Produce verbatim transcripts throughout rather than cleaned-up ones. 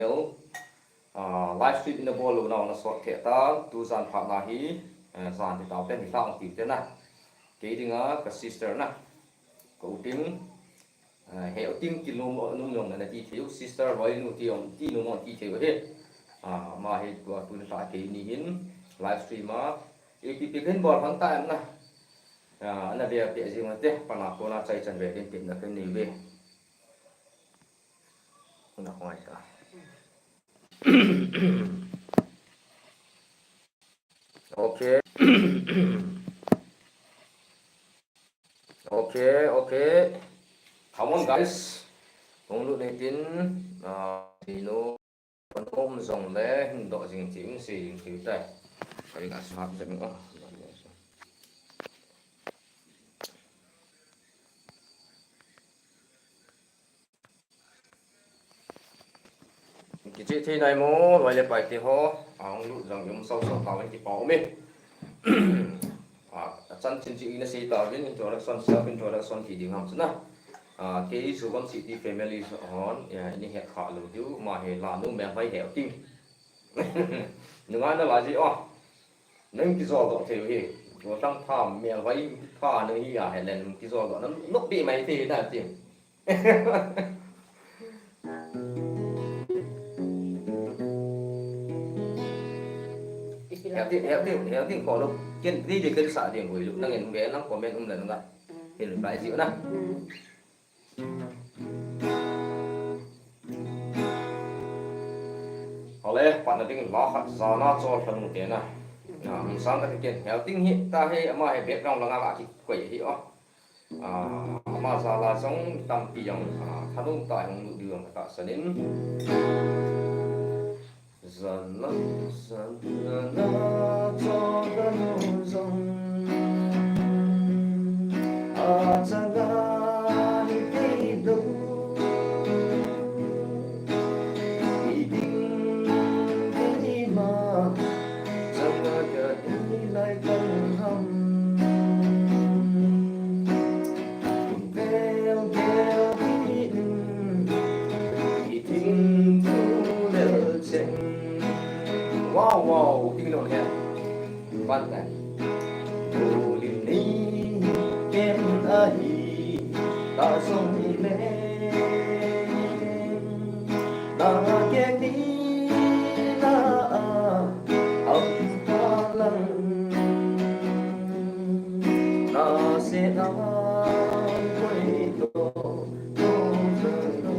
channel, ah, live stream ina bol lou nau na sot thei ta, tu jan phat na hi, eh, jan ti tau te ni lang ti te na. Kei dinga ka sister na, ka u Ting, ah, he u Ting ti nom, nom nom na ti thei u, sister Loinu ti ong, ti nom ong ti thei u he. Ah, ama hi tua tu ni ta kei ni hin live stream a, ipi pi kin bol hang ta em na. Ah, ana ve pe jing te, pa na ko na chai chan ve kin tin na kin ni ve. Na hoi ta. Okay. Okay, okay. Come on, guys. Hung lut nei tin, ah, ti nu, kon um jong le, hin do jing ti, um si jing ti tai. Kali ka sa ha jing, oh. Kichih thei nai mo, loi le pai te ho, ahung lut jong um sau sau tau in kipa um e. Ah, achan chin chi ina sei tauvin, introduction, self introduction ti ding ham chu na. Ah, kei chu Vamsih ti family hon, eh, ini het kha lou diu, ama hi Lanu Melhoi Heuting. Nunga na la ji o. Nang kijol doh thei u hi. Ko tang pha Melhoi pha nang hi a he len kijol doh nang nok pi mai thei na ti. Heuting, Heuting, Heuting ko lo. Ken ni de ken sa ding ko lo. Nang en ve nang comment um le nang ga. Hin reply ji u na. Hole, patna ding la khat jana chol thanu te na. Na, mi sang ka ken Heuting hi ta hi ama hi background langa la kikoi hi o. Ah, ama jala jong tampi jong, ah, thanu ta hung lut diu jong ka tahsan in. Jana, jana, jana, jana, jong. Achanga hi kei lou. Iding kei ma, changa ka di lai kan ham. Vel vel hi in, iding tu lel cheng. Wow, wow, ding lou le. Pan ta. Tuli ni ken ahi, ta song ni le. Na ke ni na a, au pa lang. Na se na koi to, to se na.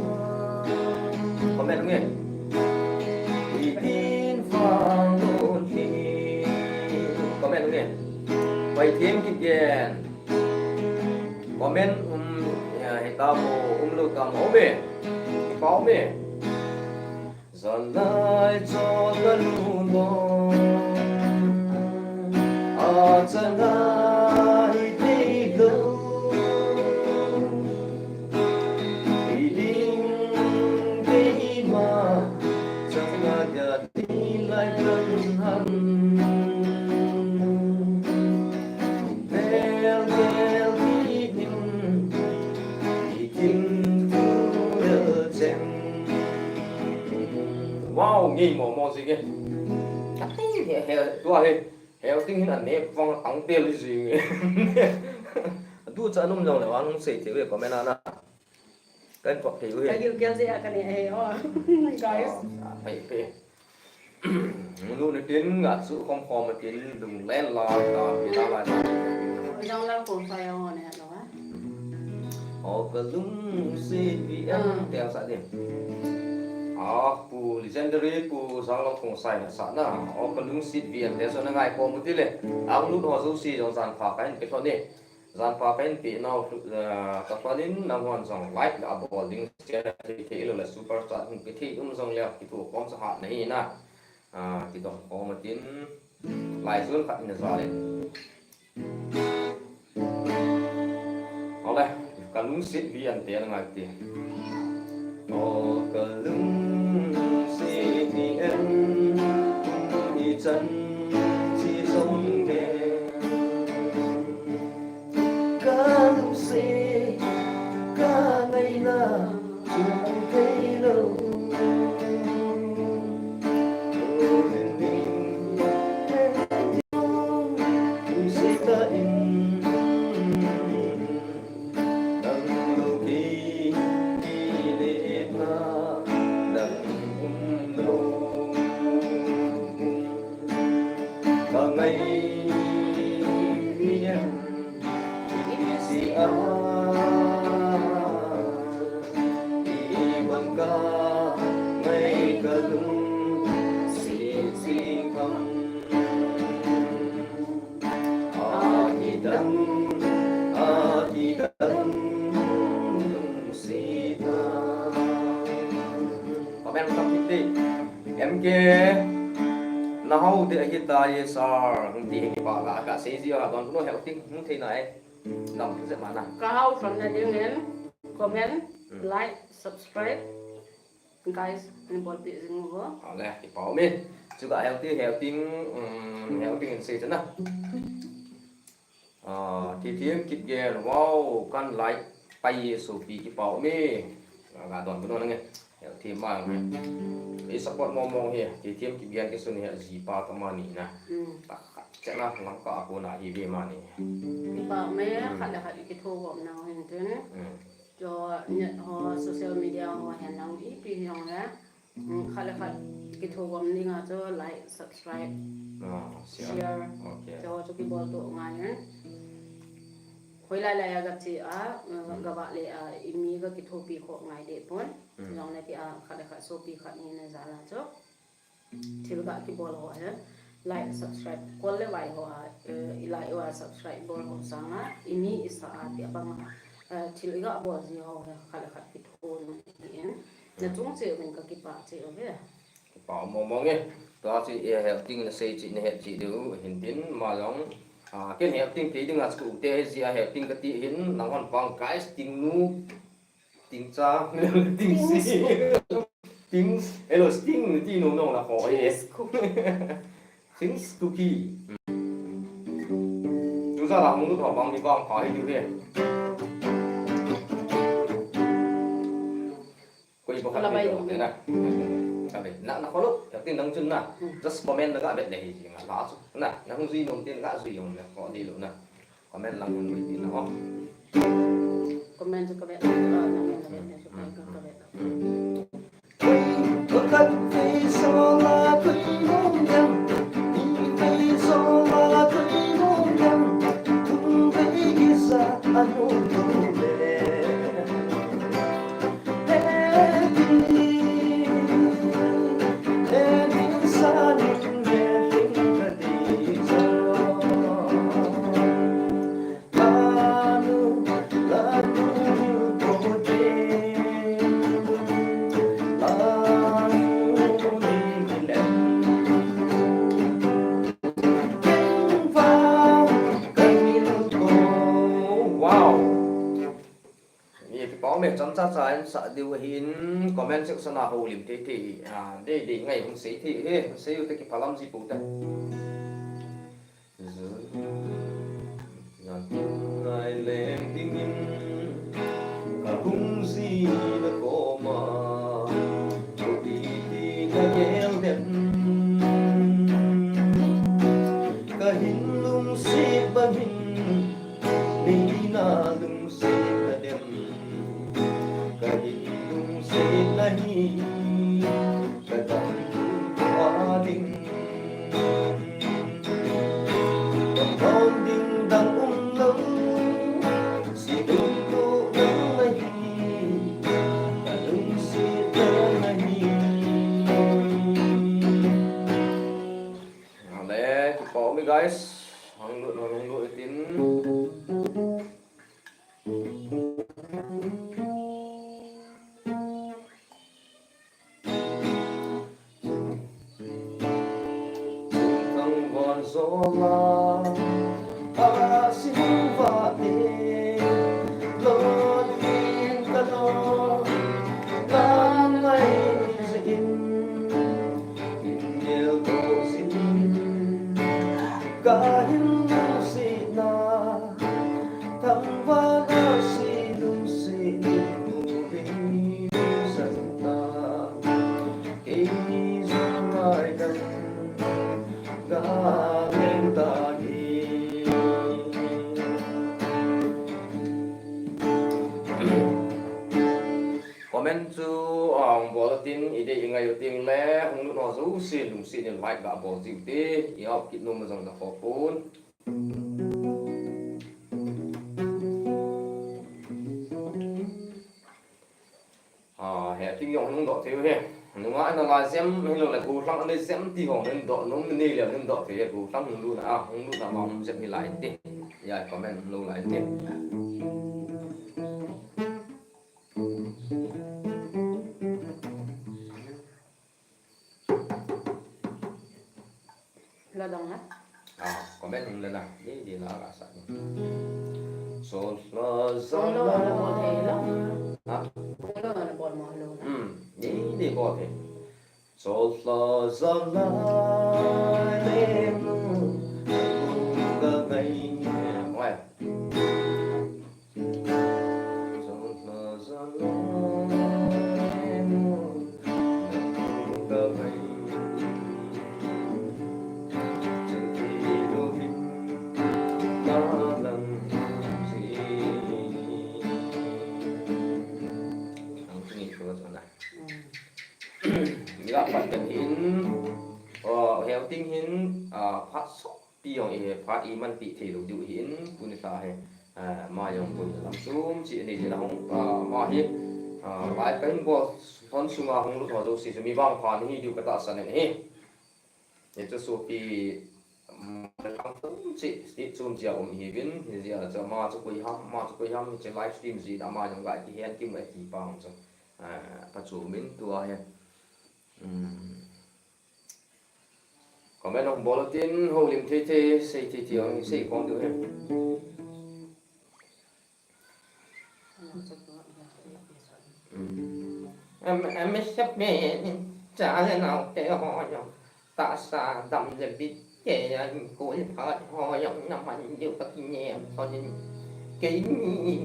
Comment nge. Itin fang lo ni. Comment nge. Pai thiem kit yen. Comment um, ya, he ta mo, um lo ta mo be. Pau be. Jan lai cho ka lu lo. A changa hi thei lo. Iding kei ma, changa ya di lai kan ham. Vel vel hi ning, ikin tu lel cheng. Wow, ngei mo mo si ke. He, he, tua he. Heuting hin a nep vang tang tel hi jing e. Du cha num jong le vang sei thei ve comment a na. Kan pok thei u he. Ka gil gel je a ka ne he o. Guys. Ah, pai pe. Munu ni tin nga su khom khom tin lung len la ta pi ta la. Jong la ko sa ya o ne lo ha. O ka lungsit vi em te sa din. Ah, Pu Legendary, Pu Janglal Khongsai na sa na. O ka lungsit vi em te so na ngai ko mu ti le. Ang lut ho su si jong jan pha ka hin pe thon ni. Jan pha ka hin pe nau, eh, ka thon in nang hon jong like la bol ding share thei thei lo le super chat hin pe thei um jong le ki tu kom sa ha na hi na. Ah, ki dong kom tin. Lai sun khat in ja le. Ole, ka lungsit vi an te na ngai ti. O ka lungsit vi an, i chan chi song ke. Ka lungsit, ka ngaina, chu thei lo. Kalung si si kam. Akidang, akidang lungsi ta. Comment tam kiti. M K, na hao ding ahi tai sir. Hung ti hi kipa la ka sei ji a don no helping hung thei nai. Nam se mana. Ka hao son na ding in comment, like, subscribe. Guys, ni bol pi jing ho. Ale, kipa um e. Chu ka helping, helping, um, helping in sei chana. Ah, T T M Kipgen, wow, kan like pai sopi kipa um e. Ga don ko nang e. Helping ma nge. I support mo mo hi. T T M Kipgen kisun hi jipa tamani na. Hmm. Tak chana lang ka ko na hi ve mani. Kipa um e, khat le khat kitho gom nang hin tin. Hmm. Cho net ho, social media ho, hen lang ipi jong le. Hmm, khat le khat kitho gom ding a chu like, subscribe, ah, share. Share. Okay. Cho chu kibol to ngai ne. Hoilai lai a ga che a, uh, ga va le a, i mi ga kithopi kho ngai de pon. Hmm. Jong le ti a, khat le khat sopi khat ni na jal a chu. Thil ga kibol ho he. Like, subscribe. Kol le vai ho a, eh, i like ho a subscribe bol ho sanga, i mi i sa a ti a bang a, eh, thil i ga bol ji ho he, khat le khat kitho nung hi in. Na chung cheh uvin ka kipa cheh uve. Kipa mo mo nge. Tua chu i helping na sei chi na het chi diu hin tin ma jong. Ah, ken helping kei ding a chu te ji a helping ka ti hin nang hon pang guys ting nu. Ting cha, ting si. Ting, hello, sting, ti no no la ko e. Sting's cookie. Sting's cookie. Tu sa la mung tu bang ni bang pa hi tu he. Koi ko khat ni na. Ka be. Na, na ko lo. Ting nang chun na. Hmm. Just comment na ga bet le hi ji nga la chu. Na, na hung ji nong tin ga ji yong na ko di lo na. Comment lang hung wait in ho. Comment chu ka vet lang, ah, nang nang vet, ka vet lang. Koi, koi khat vei so la koi mong yam, ni vei so la koi mong yam, thum vei kisa anu tu le. Happy, happy, sunny, happy, happy. Wow. Ye, pi pau me cham cha cha in sa diu hin comment section a ho lim te te. Ah, de de ngai hung sei te he, sei u te ki phalam ji pu ta. Ngai leng dingin ka hung ji na koma, ko ti ti na gel dem. Ka hin lungset bangin, nei na lungset na dem. Ka hin lungset na hi, ka dam tu a ding. Ka hon ding dang um lo, si dum tu dang na hi, ka lungset dang na hi. Ale, kipa um e guys. Hang lut, hang lut itin. Thangvah jola, asin vah te, lolhin ka lolhin, ka ngai jeh in, in gel doh jin, ka hin lungset na. Thangvah a si lungset in mu ring san ta, kei jong ngai dam ga leng ta hi. Comment chu, ah, hung bol tin, i dei i ngai u teng le, hung lut ho jouse lungset in like ga bol jiu te, i au kit nom jong na kho pon. Ah, he, ting jong hung doh thei u he. Nunga ana la jem, hilou le, gollhang ana jem ti ho, nin doh, nung ni le, nin doh, te, gollhang hung lutna, ah, hung lutna ma um jem hi lai te. Ya, comment hung lou lai te. La dong na. Ah, comment hung le na. Ni, ni la ka sa ni. So, so, so, Solo la. Ana bol thei lo. Ha? Solo ana bol mo lo na. Hmm, ni, ni bol thei. So, so, so, la, le, mu, ga, ga, ni. Oi. Ni la pat kan hin, oh, heu ting hin, ah, phat so Pi jong i phat i manpi thei lou diu ahin, tuni lha hi, ah, ama jong boina lam chom cheh anei jeh in ahung, ah, ama hi, ah, lai kahin bol lhon sunga hung lut ho jouse chu mi vangpha nahi diu katahsan in ahi. Hichu sopi, um, chom cheh, stage chom cheh a um ahiuvin, hijeh a chu ama chu koi ham, ama chu koi ham, hiche live stream jeh in ama jong ga kihen kimu a kipa jong chu, ah, phachom in tua hi. Um, Comment hung bol tin, houlim thei thei, sei thei thei, hung sei khom diu ahi. Em, em, sep me, cha le nao te ho jong, tahsa dam le bit te, a, koi phat ho jong, na man diu ka kinem, son in, keini,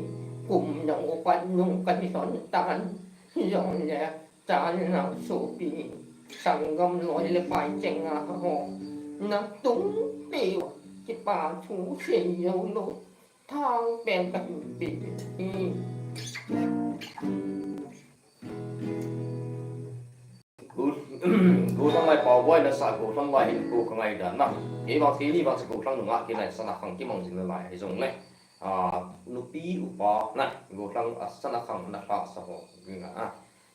kum jong, upat nung ka ni son tan, jong le, Cha le nao sopi, sanggam loi le pai chenga ho, na tung peh uva, kipa thu sei jou lou, thang pen kahin pe hi. Gu, gu thang lai pao boi nasa gu thang lai hin gu ka ngai dan na. Kei vang kei ni vang sa gu thang nunga kei lai sana khang kimang jing lai hi jong le. Ah, nupi upa na, gu thang a sana khang na lha sa ho, gu nga a.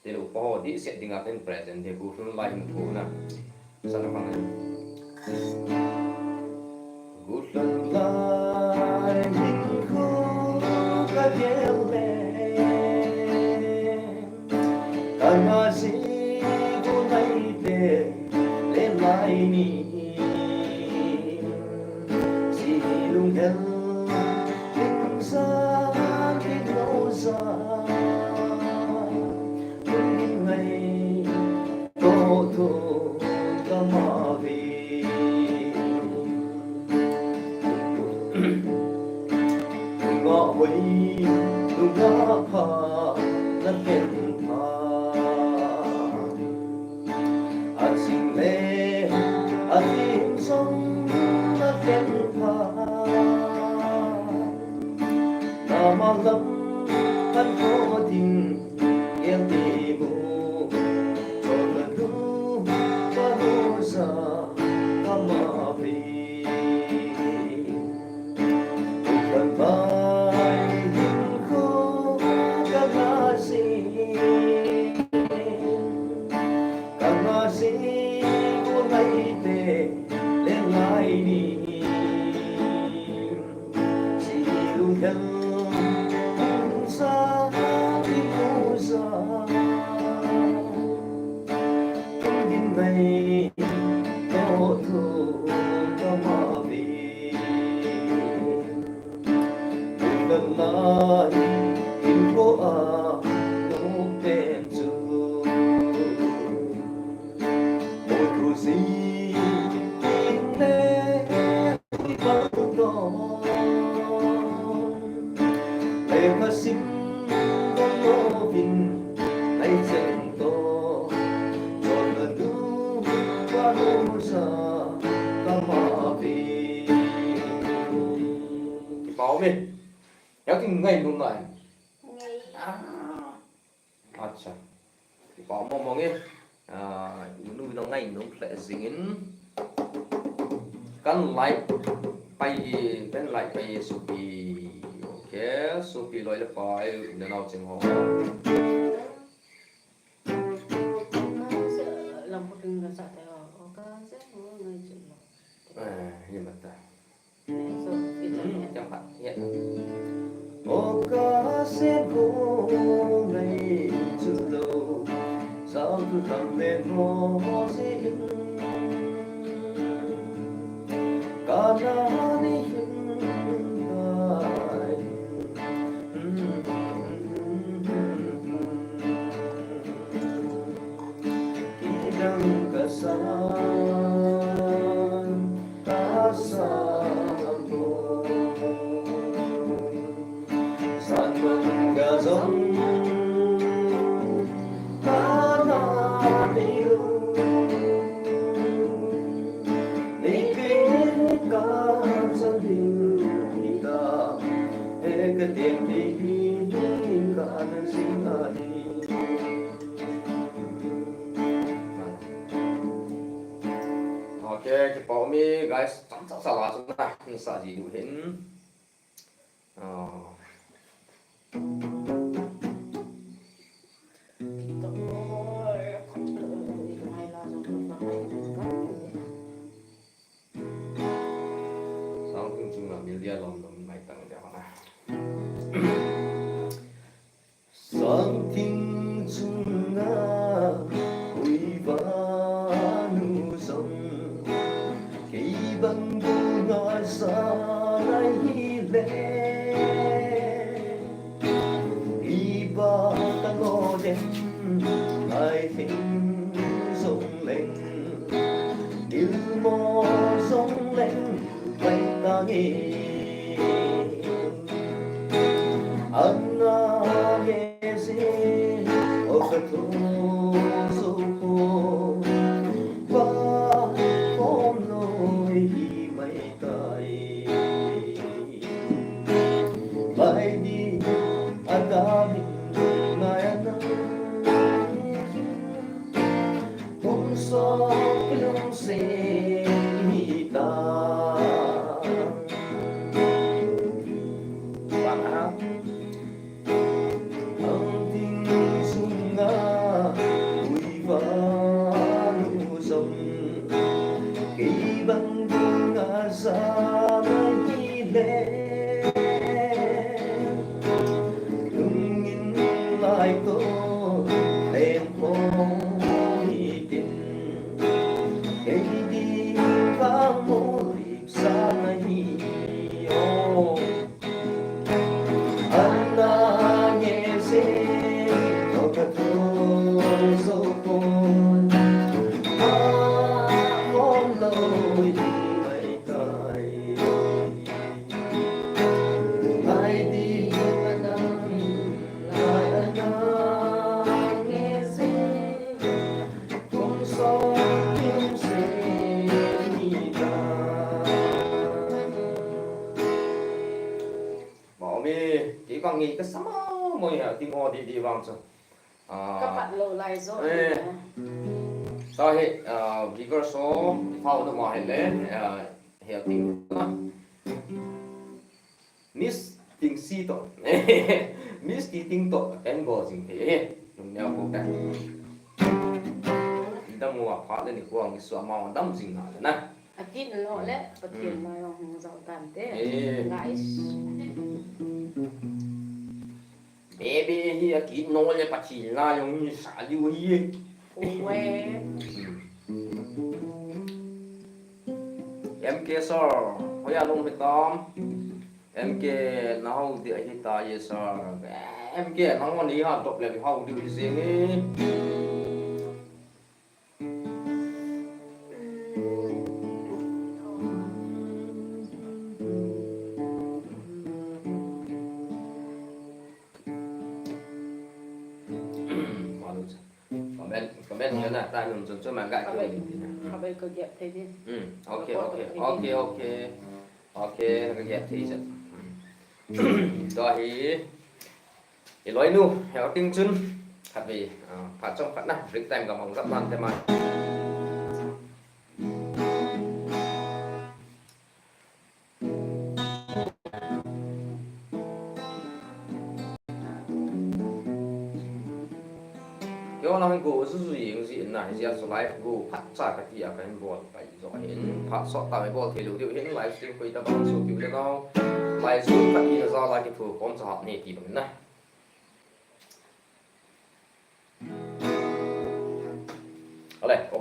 Tile upa ho dihset dinga kahin present ding, gu thang lai hin gu na. Sana khang. Gu thang lai hin gu ka gel le. Ka nga si gu lai te le lai ni. Si lunghel, ling sa, ling lo sa. Ling ngai, to to, ka ma vi. Nga hoi, nga pha, na ken pha. A ching le, a thim jong na ken pha. Na ma lam kan ko ding, gel ti bu. Chol na du, ba du sa, ka ma pi. Kan pai hinkho ka ngah jing, ka ngah jing u lai te le lai ni. Si lunghel, sa i mu sa. Kum din ngai, to thu ka ma vi. Kum dan lai, in ko a, no pen chu. Mo thu si, in le, ui pang to. Lekha sim, ko lo vin, ai chen to. Chol na du, ba du sa, ka ma vi. Kipa um e. Hiti ngainom lai. Ngai. Ah. Acha. Kipa um mong mong e. Ah, nu nang ngainom lheh jing in. Kan like pai e, kan like pai e sopi. Okay, sopi loi le pai, u le nao cheng ho. Lam le mo mo si hin. Ka na ni hin dai. Kidang ka san, ka san ang ko. San man ka zong, ka na ni lu. Ni pe ka san ding ni ta, he ka tiang ni ka nan sing a ni. Okay, kipa um e guys, chang chang sa la chun na, ni sa ji u hin. Ah. Sang ting chunga mil dia lom lom mai tang dia na. Sang ting chunga ui va nu zong, kei bang bu nga sa lai hi le. I ba ta lo den, ai ting zong leng, dil mo zong leng, lai ta nge. Ang nge si, o ka tu su ko, ba, om lo hi mai tai. Lai di, a ta mi, ngai a na. Hong sok lung se mi ta. Bang a. Ang ting sung a ui va lu zong. Kei bang bang a sa mai hi le. Lungin lai to lem khong hi tin. Kei ding vang mo lip sa na hi o. An na nge se to ka to so ko. A om lo hi mai tai. Bang mi, kei bang nge ka sa ma mo ya, ting o di di bang chu. Ah, ka pat lo lai zo eh. Ni na. Ta hi, ah, viewers ho, phau na ma hi le, ah, hi ting na. Miss Ting Si to. Miss Ti Ting to, ken go jing te. Nung nia ko ka. Dam wa pha le ni ko ang su ma dam jing na le na. A kit no le, Pathian lai hong zau tan te. Eh. Guys. Baby hi a kit no le Pathian lai hong sa liu hi. Uwe. M K sir, hoiya lung hitam. M K na hau di ahi ta ye sir. M K na hau ni ha top le hau di hi se ni. Comment, comment na na, ta nun chun chun man ga ki ni na. Ka bai ka gap thei din. Hmm, okay, okay, okay, okay. Okay, ka gap thei chet. Hmm. Tua hi, i loinu, he ting chun, khat vei, ah, phat chomkhat na, break time ka mang zap nan te mai. Kei lang go zuzu jing jin na, hijeh a chu live go phat cha kati a kahin bol pai jo hin. Phat sot ta me bol thei lou diu hin, live stream koi tabang chu tiu le nau. Live stream kati na ja la kithu kom cha hat ne ti bang na.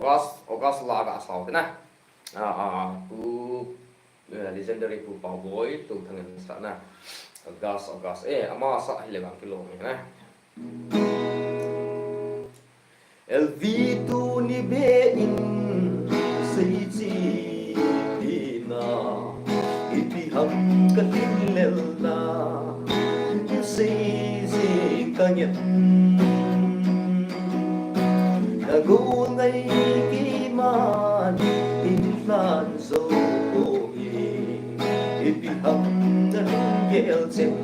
August, August la ga sao te na. Ah, ah, tu, eh, legendary Pu Paoboi, tu thangin sa na. August, August, eh, ama sa hile bang kilo ni na. L V tuni be in sei chi na. Ipi ham ka tin lel na. Sei sei ka ngen. Ka go ngai ki man in hlan zo hi. Ipi ham na lung gel chen.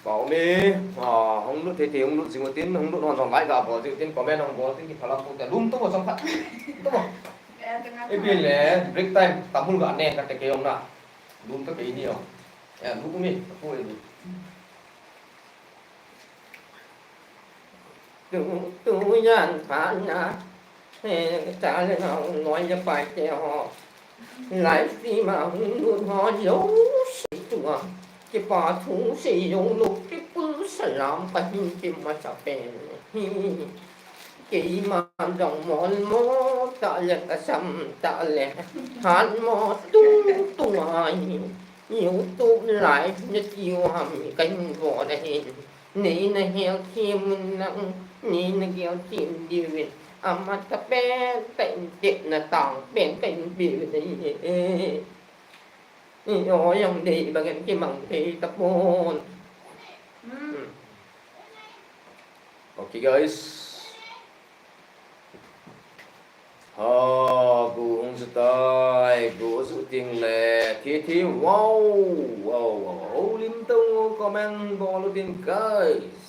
Pau mi, ah, hung lut thei thei, hung lut jing utin, hung lut non jong like ga bol jing utin, comment hung bol utin, kiphalam pu te lum to bo chang khat. To bo. Ipi le, break time, tamul ga ne ka te ke yong na. Lum to ke ni yo. Ya, lum mi, ko ni. Tu, tu yan pha na. He, ta le na noi ya pai te ho. Lai si ma hung lut ho yo si tu a. Kipa thu si yo lo ki pun salam pa hin ki ma cha pen. Hi. Keima jong mol mo ta le ka sam ta le. Han mo tung tung ai. YouTube live na tiu ham ka hin bol ahin. Nei na hel thim un nang, nei na gel thim diu in. Ama ta pen ka in tep na tang pen ka in pe u na hi e. I o jong dei bang in kimang thei tapon. Hmm. Okay, guys. Ha, gu hung sa tai, gu su ting le, thi thi, wow, wow, wow, wow, lim tong comment bol u tin, guys.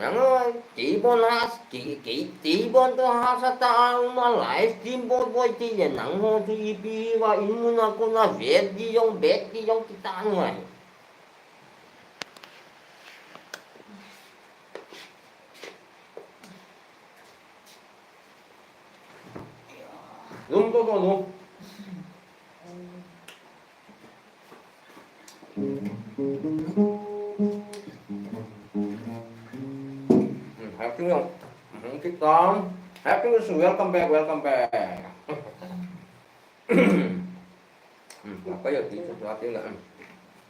Nang, kibon ha, ki, ki, kibon to ha sa ta, uma live stream bol bol ti le nang ho tu ipi va in mun a kona vet di jong, vet di jong kita ngai. Lum to to lum. Hmm, happy new, hmm, kita. Happy new, welcome back, welcome back. Hmm, apa ya, kita happy na. Hmm.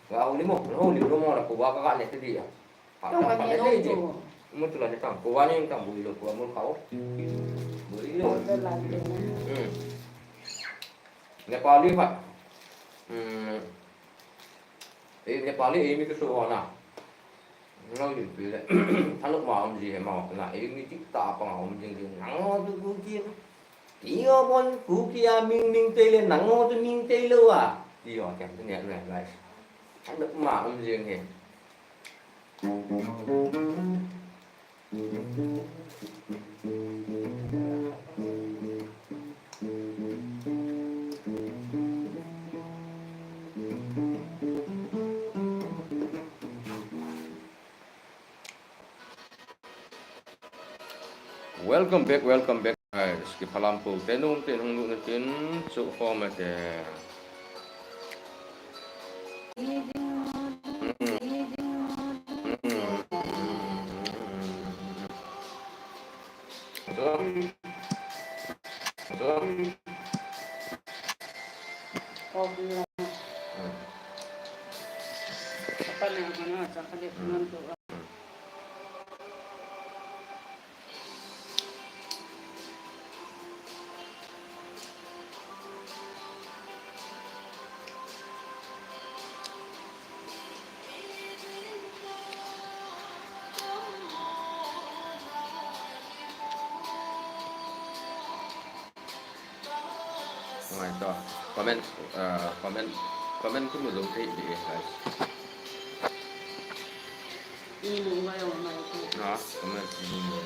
Wa, uli mo, uli mo, la kuwa ka ne ti ya. Tong ka ne lo tu. Mo tu la ne tang, kuwa ne tang bui lo, kuwa mo ka o. Bui lo. Hmm. Nepali pa. Hmm. Eh, Nepali, eh, mi tu so na. Nang din pile. Thanop ma um ji he ma na, eh, mi tik ta pa um jing jing. Nang tu ku ki. Ti o bon ku ki a ming ming te le, nang o tu ming te lo a. Ti o kem tu ne lai lai. Thanop ma um jing he. Welcome back, welcome back, guys. Kiphalam pu te nung tin hung lut na tin, chu form te. Hmm. Hmm. Off na. Hmm. Apa na, ano, sa kalit Hmm. naman to. Hmm. Ngai to. Comment, uh, comment, comment khu mu jong thei ding, guys. Ni mu ngai jong ngai. Na, comment khu mu.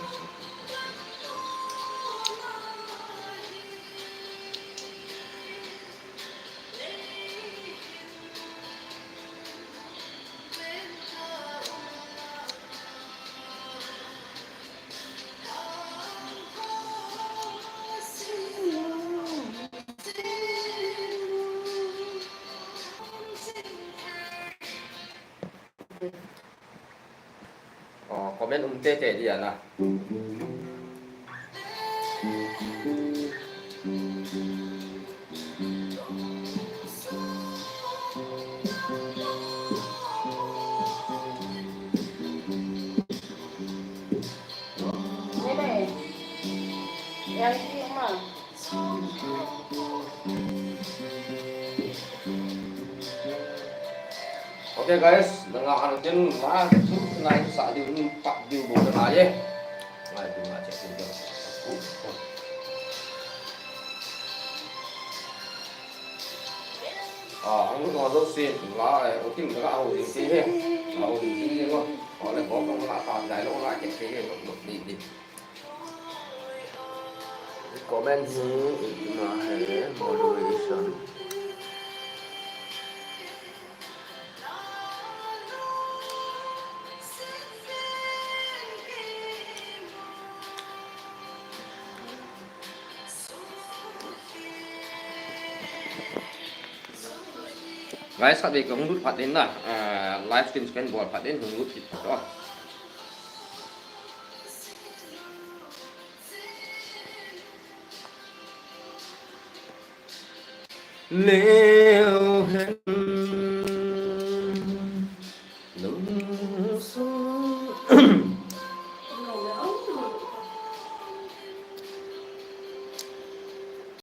Oh, comment um tete dia na. Nene. Yang di ma. Okay guys, nanga ano din ma, na sa di pa di bu na ye. Ngai di ma check di. Ah, ang ko do si la, eh, o ting ka ho ding si he. La ho ding si he ko. O le ko ko la ta dai lo la ke ke he lo di di. Comment hi ina he moderation. Guys, khatvei kahung lut phat in na, ah, live stream kan bol phat in hung lut kit phat o. Le